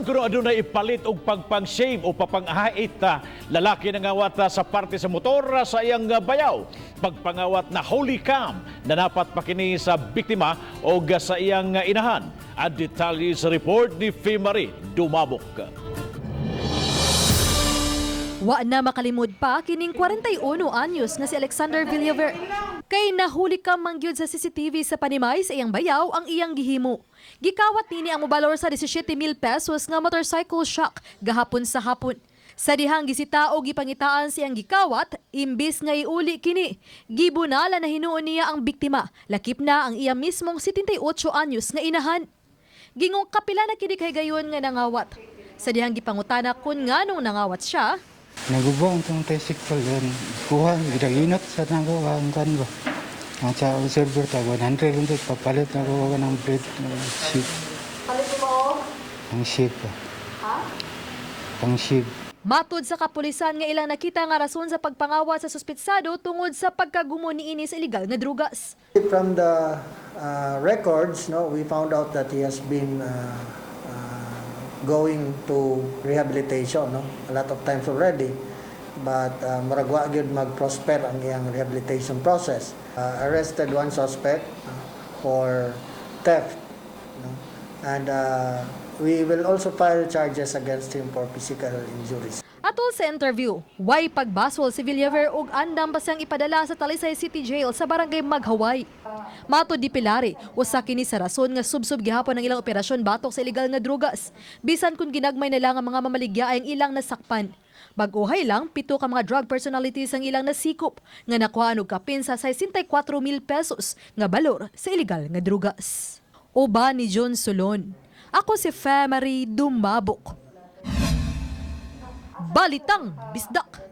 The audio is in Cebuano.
Bisan kuno adunay ipalit og pagpang-shame o papangahait, lalaki nangawat sa parte sa motor sa iyang bayaw. Pagpangawat nahuli cam, nanapat pa kini sa biktima o sa iyang inahan. Ang detalye sa report ni Fimari Dumabok. Wa na makalimod pa kining 41 anyos nga si Alexander Villaver. Kay nahuli ka mangyud sa CCTV sa panimay sa iyang bayaw ang iyang gihimo. Gikawat nini ang mobalor sa 17,000 pesos nga motorcycle shock gahapon sa hapon. Sa dihang gisita o gipangitaan siyang gikawat, imbis nga iuli kini, gibunala na hinuon niya ang biktima, lakip na ang iya mismong 78 anyos nga inahan. Gingong kapila na kini kay gayon nga nangawat. Sa dihang gipangutana kun nganong nangawat siya, Naguba ang itong tricycle yan. Kuha, ginaginot sa nako ang kan ba. Ang sa server ta 100 lang ito, papalit na ko ng bread ship. Palit mo? Ang ship ba. Ha? Pang ship. Matud sa kapulisan nga ilang nakita nga rason sa pagpangawat sa suspitsado tungod sa pagkagumo niini sa illegal nga drugas. From the records, no, we found out that he has been going to rehabilitation, no, a lot of times already. But murag wa gyud mag-prosper ang iyang rehabilitation process. Arrested one suspect for theft, no, and we will also file charges against him for physical injuries. Atol sa interview, way pagbasol si Villaver og andam pa siyang ipadala sa Talisay City Jail sa barangay Maghaway. Matod ni Pilari, usa kini sa rason nga subsob gihapon ang ilang operasyon batok sa ilegal nga drugas. Bisan kung ginagmay na lang ang mga mamaligya ay ang ilang nasakpan. Bag-ohay lang, 7 ka mga drug personalities ang ilang nasikop nga nakuhaan og kapin sa 64 mil pesos nga balor sa ilegal nga drugas. Uban ni John Solon. Ako si Femary Dumabok. Balitang Bisdak.